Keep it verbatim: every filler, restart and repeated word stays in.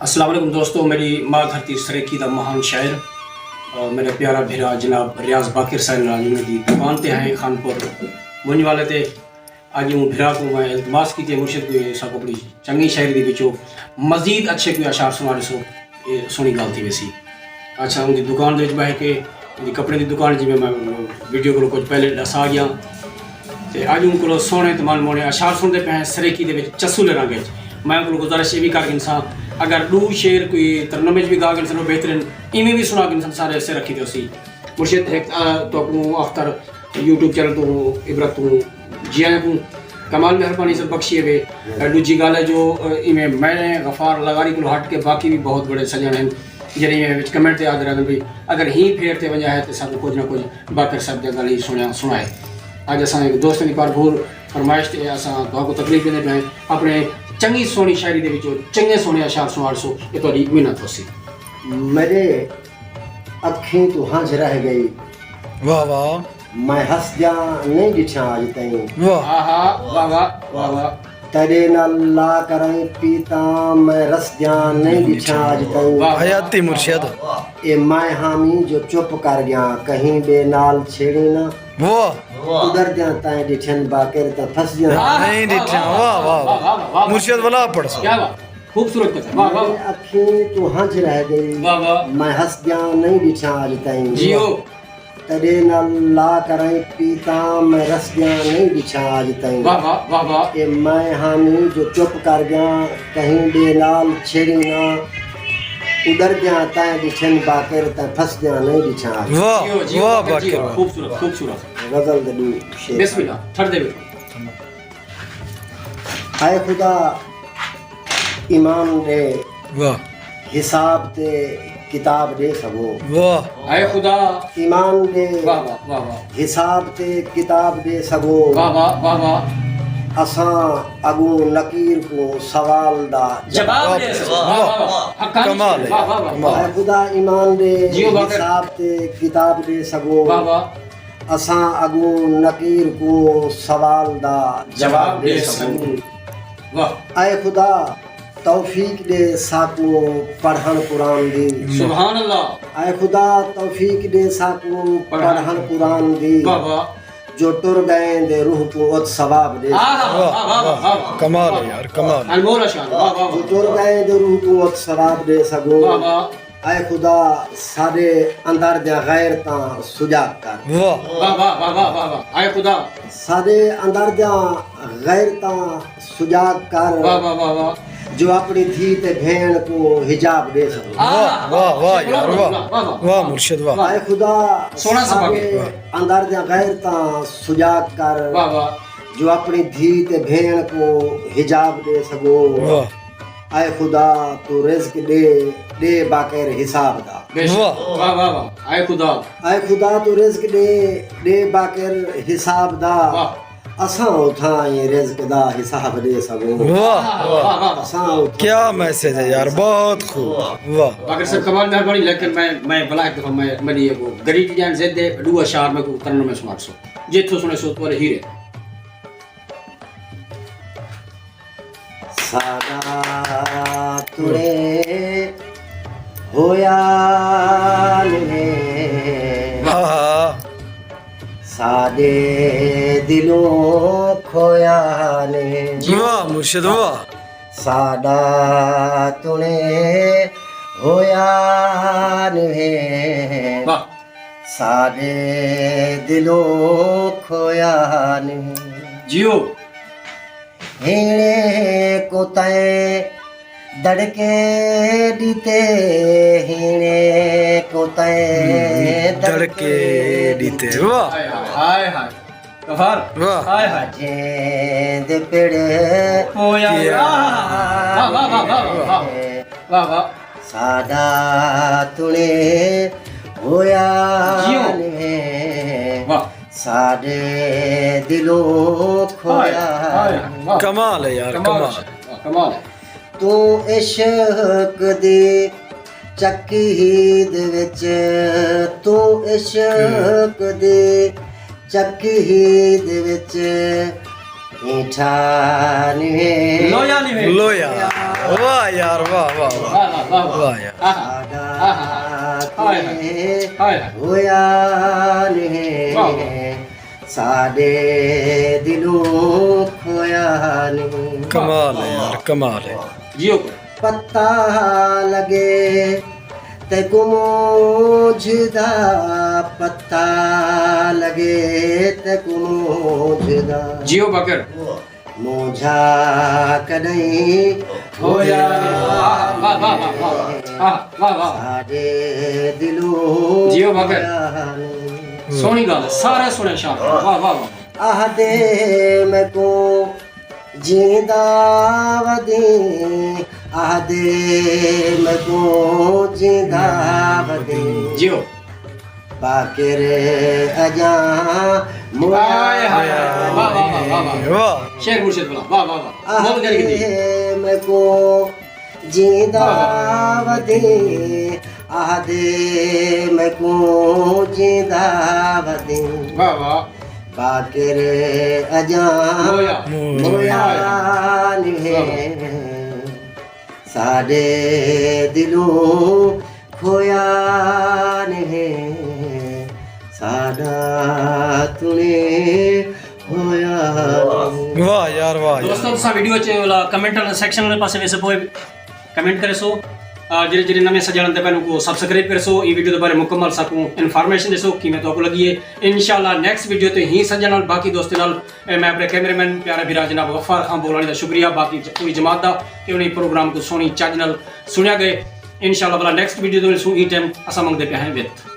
السلام علیکم دوستو، میݙی ماء دھرتی سرائیکی دا مہان شاعر، آ، میݙا پیارا بھرا جناب ریاض باقر صاحب نال انہاں دی دکان تے ہیں خان پور ونڄ والے تے۔ اڄ اوں بھرا کوں میں التماس کیتی، مرشد کوئی ساکوں اپݨی چنڳی شاعری دے وچوں مزید اچھے کوئی اشعار سݨا ݙیسو، اے سوہݨی ڳالھ تھی ویسی۔ اچھا، اوں دی دکان دے وچ ٻہہ کے، اوں دی کپڑے دی دکان، جیویں میں ویڈیو کولوں کجھ پہلے ݙسا ڳیا، تے اڄ اوں کولوں سوہݨے تے من موہݨے اشعار سݨدے پئے ہیں سرائیکی دے وچ چسولے رنگ وچ۔ میں اوں کولوں گزارش اے وی کر گھنساں، اگر ݙو شعر کوئی ترنم وچ وی ڳا گھنسن، او بہترین، ایویں وی سݨا گھنسن، سارے حصے رکھی تے اسی۔ مرشد، ہک، آ، تہاکوں اختر یوٹیوب چینل توں عبرت توں جی آیاں کوں، کمال مہربانی سب بخشی ہے وے۔ ݙوجھی ڳالھ ہے جو، آ، ایویں میں غفار لغاری کولوں ہٹ کے باقی وی بہت بڑے سڄݨ ہن، جیڑھے ایویں وچ کمنٹ تے آہدے رہندن بھئی اگر ہیں پھیر تے ونڄا ہے تے ساکوں کجھ نہ کجھ باقر صاحب دیاں ڳالھیں سݨیا سݨائے۔ اڄ اساں ہک دوستاں دی بھرپور فرمائش تے اساں تہاکوں تکلیف ݙیندے پئے ہیں، اپݨے چنڳی سوہݨی شاعری دے وچوں چنڳے سوہݨے اشعار سݨواڑسو، اے تہاݙی منت ہوسی۔ میݙے اکھیں توں ہنجھ رہ ڳئی۔ واہ واہ۔ میں ہسدیاں نئیں ݙٹھیاں اڄ تئیں۔ واہ۔ آہا، واہ واہ، واہ واہ۔ تیݙے نال لا کرائیں پیتاں میں رسدیاں نئیں ݙٹھیاں اڄ تئیں۔ واہ۔ حیاتی مرشد۔ اے میں ہامی جو چپ کر ڳیاں، کہیں ٻئے نال چھیڑیں نہ۔ واہ۔ اݙردیاں تئیں ݙٹھن باقر تاں پھسدیاں۔ نئیں ݙٹھیاں، واہ، واہ، واہ۔ مرشد ولا پڑھسو۔ کیا بات۔ خوبصورت قصہ۔ واہ، واہ۔ میݙے اکھیں توں ہنجھ رہ ڳئی۔ واہ، واہ۔ میں ہسدیاں نئیں ݙٹھیاں اڄ تئیں۔ جیو۔ تیݙے نال لا کرائیں پیتاں میں رسدیاں نئیں ݙٹھیاں اڄ تئیں۔ واہ، واہ، واہ، واہ۔ اے میں ہامی جو چپ کر ڳیاں، کہیں ٻئے نال چھیڑیں نہ۔ اݙردیاں تئیں ݙٹھن باقر تاں پھسدیاں نئیں ݙٹھیاں اڄ۔ واہ، جیو، جیو، واہ، باقر جیو۔ واہ۔ خوبصورت، خوبصورت۔ غزل دے ݙو شعر۔ بسم اللہ، ٹھر دے وچ۔ اے خدا، ایمان ݙے، واہ۔ حساب تے کتاب ݙے سڳو۔ واہ۔ اے خدا۔ ایمان ݙے، واہ، واہ، واہ، واہ۔ حساب تے کتاب ݙے سڳو۔ واہ، واہ، واہ، واہ۔ اساں اڳوں نکیر کوں سوال دا جواب ݙے سڳو۔ واہ، واہ، واہ۔ حقانی کمال ہے، واہ، واہ، واہ۔ کمال۔ اے خدا، ایمان ݙے، جیو باقر۔ حساب تے کتاب ݙے سڳو۔ واہ، واہ۔ اساں اڳوں نکیر کوں سوال دا جواب ݙے سڳوں۔ واہ۔ اے خدا، توفیق ݙے ساکوں پڑھݨ قرآن دی۔ سبحان اللہ۔ اے خدا، توفیق ݙے ساکوں پڑھݨ قرآن دی۔ واہ واہ۔ جو ٹر ڳئیں دے روح کوں ات ثواب ݙے۔ آہا، واہ، واہ، واہ، واہ، واہ۔ کمال ہے یار، کمال۔ انمول اشعار، واہ، واہ، واہ۔ جو ٹر ڳئیں دے روح کوں ات ثواب ݙے سڳوں۔ واہ واہ۔ اے خدا، ساݙے اندر دیاں غیرتاں سجاڳ کر۔ واہ۔ واہ، واہ، واہ، واہ، واہ، واہ۔ اے خدا۔ ساݙے اندر دیاں غیرتاں سجاڳ کر۔ واہ، واہ، واہ، واہ۔ جو اپݨی دھی تے بھیݨ کوں حجاب ݙے سڳوں۔ واہ، واہ، واہ یار، واہ۔ واہ، واہ۔ واہ مرشد، واہ۔ اے خدا، سوہݨا سبق ہے۔ ساݙے اندر دیاں غیرتاں سجاڳ کر۔ واہ، واہ۔ جو اپݨی دھی تے بھیݨ کوں حجاب ݙے سڳوں۔ واہ۔ اے خدا، توں رزق ݙے، ݙے باقر حساب دا۔ بے شک۔ واہ۔ واہ، واہ، واہ۔ اے خدا۔ اے خدا، توں رزق ݙے، ݙے باقر حساب دا۔ واہ۔ اساں اتھاں ایں رزق دا حساب ݙے سڳوں۔ واہ، واہ، واہ، واہ۔ اساں اتھاں کیا میسج ہے یار، بہت خوب۔ واہ۔ باقر صاحب، کمال مہربانی، لیکن میں، میں بلا ہک دفعہ میں، میݙی اے گریٹی جان ضد ہے، ݙو اشعار میں کوں ترنم میں سݨا ݙیسو۔ جتھوں سݨیسو تہاݙے ہیرے۔ ساݙا تڑے ہویا نویں، ہا ہا۔ ساݙے دلوں کھویا نویں۔ جی واہ مرشد واہ۔ ساݙا تڑے ہویا نویں۔ واہ۔ ساݙے دلوں کھویا نویں۔ جیو۔ ہیݨے کوں تئیں دڑکے ݙتے، ہیݨے کوں تئیں دڑکے ݙتے۔ واہ۔ ہائے ہائے، ہائے ہائے۔ غفار۔ واہ۔ ہائے ہائے۔ جیند پڑ پویا۔ واہ، واہ، واہ، واہ، واہ۔ واہ، واہ۔ ساݙا تڑے ہویا جیو۔ نویں۔ واہ۔ ساݙے دلوں ہائے، کھویا ہائے، نویں۔ واہ۔ کمال ہے یار، کمال کمال۔ ہے، واہ، کمال ہے۔ توں عشق دی چکی دے وچ، توں عشق دی چکی دے وچ ہیٹھا نویں۔ لویا نویں۔ لویا۔ واہ یار، واہ، واہ، واہ۔ واہ، واہ، واہ۔ واہ یار۔ آہا، آہا، آہا۔ ہائے، ہائے۔ ہائے، ہائے۔ ہویا نہیں۔ واہ، واہ۔ ساݙے دلوں کھویا نہیں۔ کمال ہے یار، کمال ہے۔ جیو۔ پتہ لڳے تیکوں مونجھ دا، پتہ لڳے تیکوں مونجھ دا۔ جیو باقر۔ مونجھا کݙہیں ہویا۔ واہ، واہ، واہ، واہ۔ آہ، واہ، واہ۔ ساݙے دلوں جیو باقر۔ ہویا نہیں۔ سوہݨی ڳالھ ہے، سارے سوہݨے شعر۔ واہ، واہ، واہ۔ آہدے میکوں جیندا ودیں، آہدے میکوں جیندا ودیں۔ جیو۔ باقر اڄاں مویا ہائے، ہائے، ہائے۔ واہ، واہ، واہ، واہ، واہ۔ واہ۔ شعر مرشد بلا، واہ، واہ، واہ۔ مول کر کے دی۔ آہدے میکوں جیندا ودیں، آہدے میکوں جیندا ودیں۔ واہ، واہ۔ باقر اڄاں مویا۔ مویا۔ مویا نہیں۔ واہ۔ ساݙے دلوں کھویا نہیں، ساݙا تݨے ہویا نہیں۔ واہ یار، واہ یار۔ دوستو، تساں ویڈیو چ ولا کمنٹ سیکشن والے پاسے ویسے پوئے کمنٹ کریسو۔ آ، جڑے جڑے نویں سجݨ آندے پئے انہاں کوں سبسکرائب کریسو۔ ایں ویڈیو دے بارے مکمل ساکوں انفارمیشن ݙیسو کیویں تہاکوں لڳی ہے۔ انشاءاللہ نیکسٹ ویڈیو تے ہی سجݨ نال، باقی دوستاں نال۔ اے میں اپݨے کیمرہ مین پیارے بھرا جناب غفار خان بولانی دا شکریہ، باقی پوری جماعت دا، کہ انہیں پروگرام کوں سوہݨی چج نال سݨیا ڳئے۔ انشاءاللہ والا نیکسٹ ویڈیو دے وچ ایں ٹائم اساں منگدے پئے ہیں وت۔